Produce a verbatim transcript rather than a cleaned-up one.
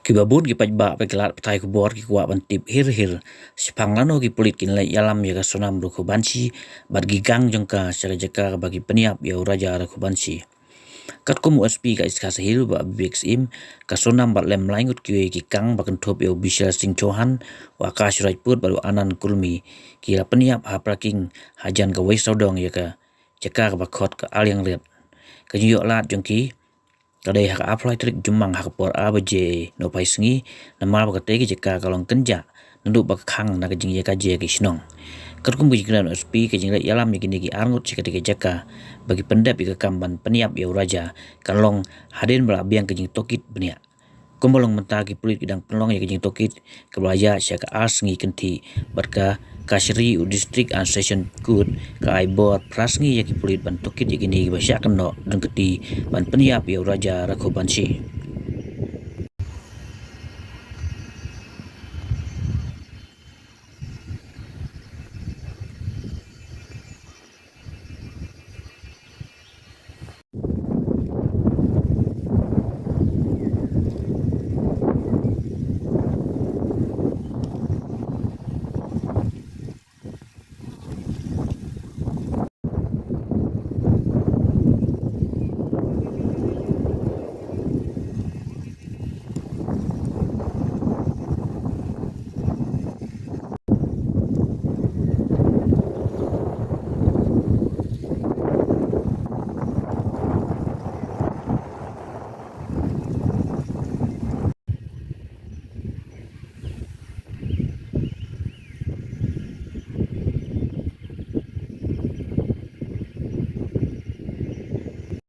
Kiba bun ki paidbah bad ki lad pathai khubor ki kwah ban tip hir hir shaphang lano ki pulit kin leit ïalam ïa ka Sonam Raghuvanshi bad ki gang jong ka sha ka jaka kaba ki pynïap ïa u Raja Raghuvanshi. Katkum u S P ka East Khasi Hills, Bah Vivek Syiem, ka Sonam bad lem lai ngut kiwei ki kang ba kynthup ïa u Bishal Singh Chauhan, u Akash Rajput bad u Anand Kurmi ki la pynïap ha parking hajan kawei sawdong ïa ka jaka kaba khot ka Aliang Riat. Ka jingïoh lad jong ki ka dei ha ka arphew lai tarik Jymmang ha ka por ar baje nohphai sngi, namar ba katei ka jaka ka long kynjah naduh ba ka khang na ka jingïakajia ki shnong. Katkum ka jingkren u S P, ka jingleit ïalam ïa kine ki ar ngut sha katei ka jaka ba ki pyndep ïa ka kam ban pynïap ïa u Raja kan long hadien ba la biang ka jingtohkit bniah. Kumba long mynta, ki pulit ki dang pynlong ïa ka jingtohkit kaba la ïaid sha ka ar sngi kynthih bad ka Kachari u District and Session Court ka ai bor phra sngi ïa ki pulit ban tohkit ïa kine kiba shah kynnoh don kti ban pynïap ïa u Raja Raghuvanshi.